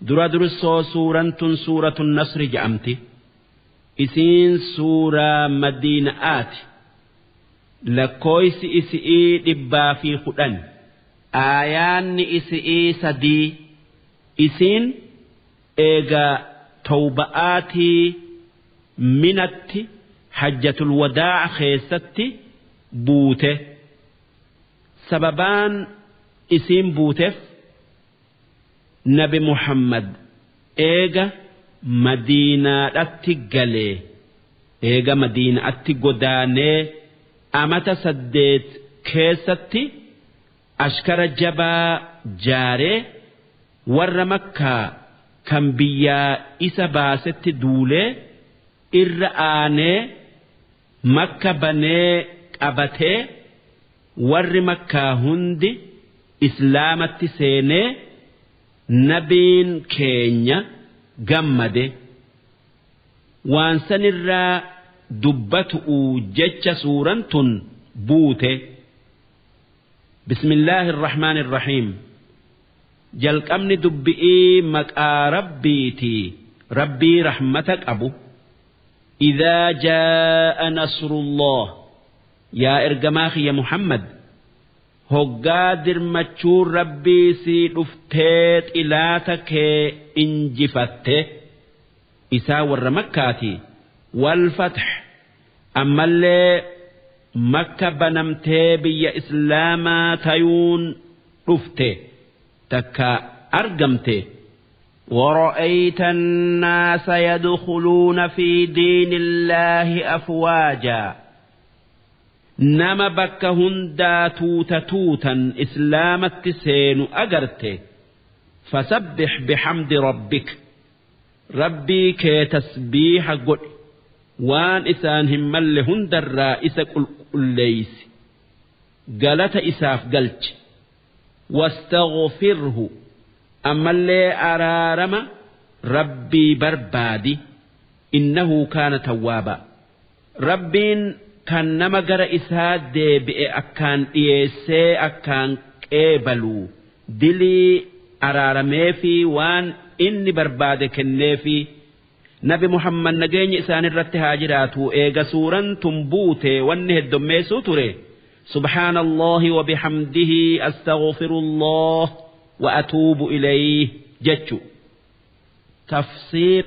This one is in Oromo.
Dura dursoo suuraan tun suuratu Nasri jedhamti. Isiin suuraa Madiinaati. Lakkooysi isi'ii 110. Aayaanni isi'ii 3. Isiin eega tawba'aatii minatti hajjatul wadaa keessatti buute. Sababaan isiin buuteef Nabi Muhammad eega Madiinaadhatti galee eega Madiinaatti godaanee amata 8 keessatti ashkara jabaa jaaree warra Makkaa kan biyyaa isa baasetti duulee irra aanee Makka banee qabatee warri Makkaa hundi Islaamatti seenee nabiin keenya gammade. Waan sanirraa dubbatu'u jecha suuraan tun buute. Bismillaahi irrahmaani irrahiim. Jalqabni dubbi'ii maqaa Rabbiitii Rabbii rahmata qabu. Idaa jaa'a nasrullah, yaa ergamaa kiyya Muhammad, hoggaa dirmachuun Rabbii sii dhuftee xilaata kee injifatte isaa warra Makkaati. Wal fath, ammallee Makka banamtee biyya Islaamaa tayuun dhufte takka argamte. ورأيت الناس يدخلون في دين الله أفواجا، nama bakka hundaa tuuta tuutan Islaamatti seenu agarte. فسبح بحمد ربك، Rabbii kee tasbiiha godhi, waan isaan hin malle hundarraa isa qulqulleeysi, galata isaaf galchi. واستغفره، ammallee araarama Rabbii barbaadi. إنه كان توابا، Rabbiin kan nama gara isaa deebi'e akkaan dhiyeessee akkaan qeebaluu dilii araarameefi waan inni barbaade kenneefi. Nabi Muhammad nageenya isaanirratti haa jiraatu eega suuraan tun buute wanni heddommeessuu ture سبحان الله وبحمده أستغفر الله وأتوب إليه jechu. Tafsiir.